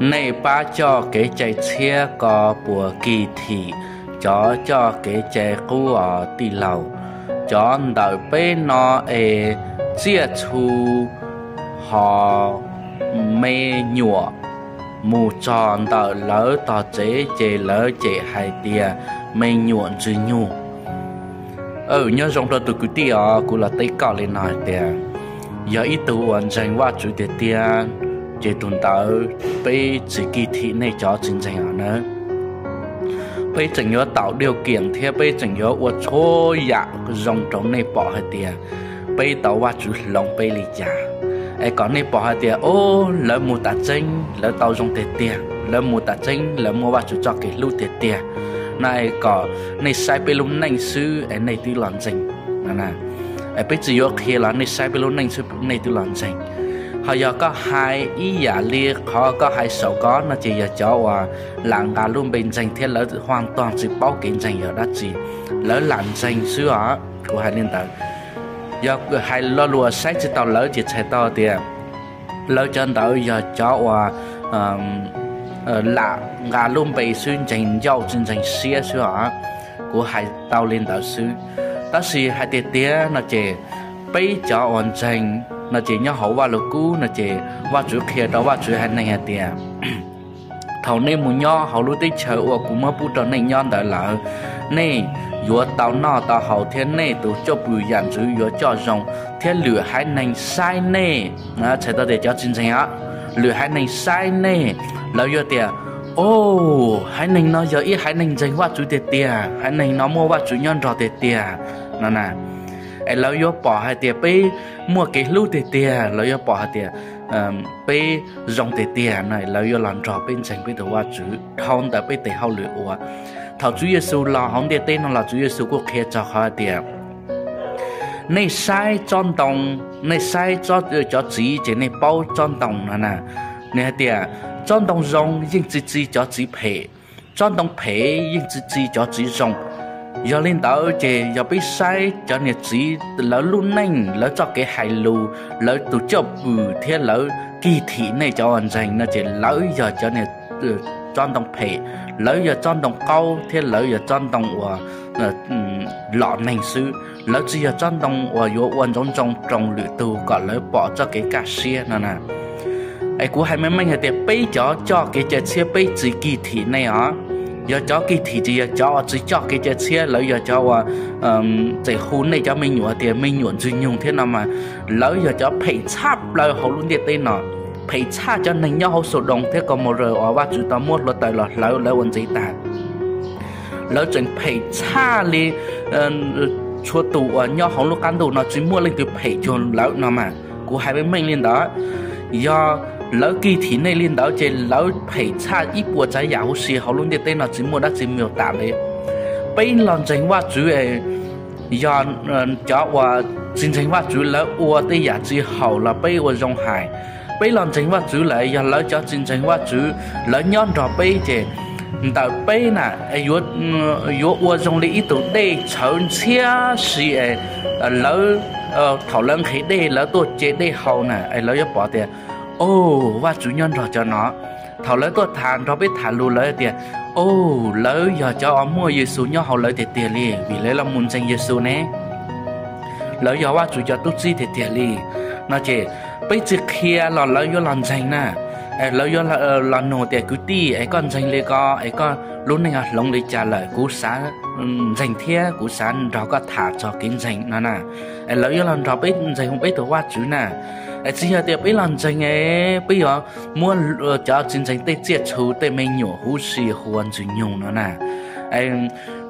Nej pab coj kev cai txhiab ko puas kig thim cov coj kev cai qub os tij laug? Cov ntawm peb no es tsiaj txhu hos me nyuam mus txog ntawm lawv tog tsev ces lawv cem hais tias me nyuam ntswg nyug. Nyob zoo rau tus kwv tij os, kuv los teb koj li no hais tias, yog ib tug uas ntseeg Vajtswv tiag tiag, ces tus ntawd peb tsis kig thim nej cov tsis ntseeg os na. Peb tseem yuav taum diaj kiam thiab peb tseem yuav ua txhua yam zoo rau nej pom hais tias peb tau Vajtswv hloov peb li cas, es kom nej pom hais tias, o, lawv mus tas tseeb lawv tau zoo tiag tiag, lawv mus tas tseeb lawv muaj Vajtswv txoj kev hlub tiag tiag. No es kom nej saib peb lub neej xwb es nej twb los ntseeg. Peb tsis yuav qhia los nej saib peb lub neej xwb nej twb los ntseeg. Ho yog koj hais ib yam li qhov koj hais saum ko no ces yog cov uas lam nqa lub npe ntseeg thiab lawv huaj tog tsis paub kev ntseeg yog dab tsi, lawv lam ntseeg xwb os. Kuv hais li ntawd, yog hais lo lus saib tsis taus lawv ces txhais tau tias lawv cov ntawd yog cov uas lam nqa lub npe xwb, ntseeg ncauj tsis ntseeg siab xwb os. Kuv hais tau li ntawd xwb. Tab sis hais tiag tiag no ces peb cov uas ntseeg no ces nyob hauv Vajluskub no ces Vajtswv qhia rau Vajtswv haiv neeg hais tias, thaum nej mus nyob hauv lub teb chaws uas kuv muab pub rau nej nyob ntawd lawm, nej yuav tau noj tau haus thiab nej tus cwj pwm yam ntxwv yuav coj zoo, thiab lwm haiv neeg saib nej, txhais tau tias cov tsis ntseeg os, lwm haiv neeg saib nej, lawv yuav tias, o, haiv neeg no yog ib haiv neeg ntseeg Vajtswv tiag tiag, haiv neeg no muaj Vajtswv nyob nrog tiag tiag no na. Es lawv yuav pom hais tias peb muaj kev hlub tiag tiag, lawv yuav pom hais tias peb zoo tiag tiag no, lawv yuav los nrog peb ntseeg peb tus Vajtswv dhau ntawm peb tes hauj lwm ua. Thaum Tswv Yexus los hauv ntiaj teb no los Tswv Yexus kuj qhia txog qhov hais tias, nej saib tsob ntoo, nej saib cov txiv ces nej paub tsob ntoo no na. Nws hais tias tsob ntoo zoo yeej tsis txi cov txiv phem, tsob ntoo phem yeej tsis txi cov txiv zoo. Yog li ntawd ces yog peb saib cov niam txiv lawv lub neej, lawv txoj kev hais lus, lawv tus cwj pwm thiab lawv kig thim nej cov uas ntseeg no ces lawv yog cov tsob ntoo phem, lawv yog tsob ntoo qaub thiab lawv yog tsob ntoo uas lom neeg xwb, lawv tsis yog tsob ntoo uas yuav ua ntsoov ntsoov rau lwm tug kom lawv pom txoj kev kaj siab no na. Es kuv hais meej meej hais tias peb cov coj kev cai txhiab peb tsis kig thim nej os. Yog cov kig thim ces yog cov uas tsis coj kev cai txhiab, lawv yog cov uas txawm hu nej cov me nyuam tias me nyuam ntswg nyoog thiab no mas, lawv yog cov phem tshaj plaws hauv lub ntiaj teb no, phem tshaj cov neeg nyob hauv Xaudoos thiab Kaumauras uas Vajtswv tau muab hluav taws los hlawv lawv ua ntxiv tag. Lawv tseem phem tshaj li txhua tus uas nyob hauv lub qab ntuj no tsis muaj leej twg phem cuag lawv no mas. Kuv hais meej meej li ntawd, yog lawv kig thim nej li ntawd ces lawv phem tshaj ib puas tsav yam huv si hauv lub ntiaj teb no tsis muaj dab tsi me nyuam tam li. Peb los ntseeg Vajtswv, yog cov uas tsis ntseeg Vajtswv lawv ua tej yam tsis haum los peb ua zoo hais. Peb los ntseeg Vajtswv lawm, yog lawv cov tsis ntseeg Vajtswv lawv nyob nrog peb ces ntawm peb na yuav ua zoo li ib tug dej txhawv ntxhiab si es lawv, thaum lawv nqhis dej lawv tuaj ce dej haus na es lawv yuav pom tias, o, Vajtswv nyob nrog cov no. Thaum lawv tuaj tham nrog peb tham lus lawv tias, o, lawv yog cov uas muaj Yexus nyob hauv lawv tiag tiag li vim lawv los mus ntseeg Yexus ne. Lawv yog Vajtswv cov tub txib tiag tiag li no ces peb tsis qhia los lawv yuav los ntseeg na. Lawv yuav los nug tias, kwv tij, es koj ntseeg li ko es koj lub neej ho hloov li cas lawm? Kuv xav ntseeg thiab kuv xav nrog koj tham txog kev ntseeg no na. Es lawv yuav los nrog peb ntseeg peb tus Vajtswv na. Es tsis yog tias peb los ntseeg es peb yuav muab cov tsis ntseeg tej tsiaj txhu tej me nyuam huv si hu ua ntswg nyoog no na.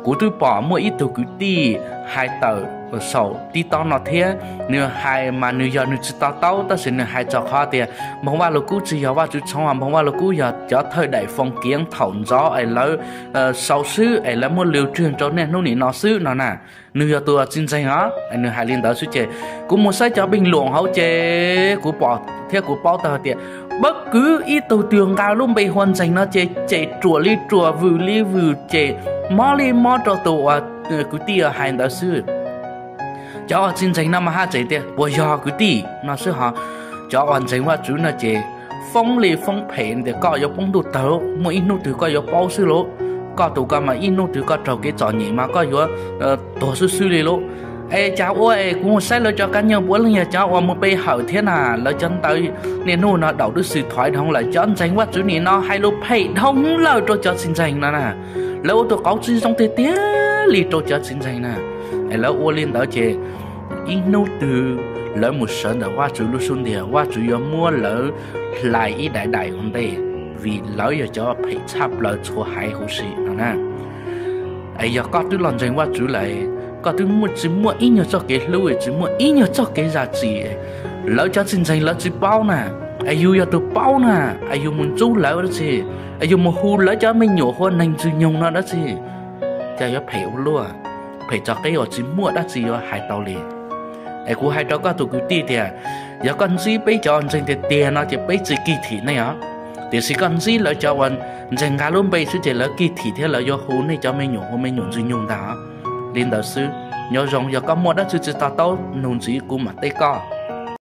Kuv twb pom muaj ib tug kwv tij hais tawm saum TikTok no thiab, nws hais mas nws yog nws tsis to taub tab sis nws hais txog qhov tias npoog Vajluskub tsis yog Vajtswv txhoov, npoog Vajluskub yog cov thawj daim foos kiav thaum ntxov es lawv sau xwb es lawv muab lw rwg rau niaj hnub nim no xwb no na. Nws yog tus tsis ntseeg os, nws hais li ntawd xwb ces kuv mus saib cov pej luam hauv ces kuv pom thiab kuv paub tau hais tias, pab kwv ib tug twg nqa lub npe hu ua ntseeg no ces cem ruam li ruam vwm li vwm ces mob li mob rau tus uas kwv tij hais ntawd xwb. Cov uas tsis ntseeg no mas haj tseem tias puas yog kwv tij no xwb ho. Cov uas ntseeg Vajtswv no ces foob li foob phem tias koj yuav poob ntuj tawg, muaj ib hnub twg koj yuav paub xwb lauj. Koj tus ko mas ib hnub twg koj raug kev txom nyem mas koj yuav tuag xwb xwb li lauj. Es cas ua es kuv saib lawv cov kab nyeej puav leej yog cov uas mus pe hawm thiab na, lawv cov ntawv niaj hnub no daum dub xwm thov dhau lawm, cov ntseeg Vajtswv nim no hais lus phem dhau lawm rau cov tsis ntseeg no na. Lawv ua tus qauv tsis zoo tiag tiag li rau cov tsis ntseeg na. Es lawv ua li ntawd ces ib hnub twg lawv mus sawv ntawm Vajtswv lub xub ntiag, Vajtswv yuav muab lawv hlais ib daim daim ua ntej, vim lawv yog cov phem tshaj plaws txhua haiv huv si no na. Es yog koj twb los ntseeg Vajtswv lawm, koj twb muaj tsis muaj ib nyuag txoj kev hlub, tsis muaj ib nyuag txoj kev zam txim, lawv cov tsis ntseeg lawv tsis paub na, es yus yog tus paub na, es yus mus ntxub lawv dab tsi, es yus mus hu lawv cov me nyuam hu ua neeg ntxwg nyoog no dab tsi, cas yuav phem ua luaj, phem txog qib uas tsis muaj dab tsi yuav hais tau li. Es kuv hais rau koj tus kwv tij tias, yog koj ntsib peb cov ntseeg tiag tiag no ces peb tsis kig thim nej os. Tiam sis koj ntsib lawv cov uas ntseeg nqa lub npe xwb ces lawv kig thim thiab lawv yuav hu nej cov me nyuam ua me nyuam ntxwg nyoog ntag os. Li ntawd xwb, nyob zoo yog koj muaj dab tsi tsis to taub nug ntxiv kuv mam teb koj.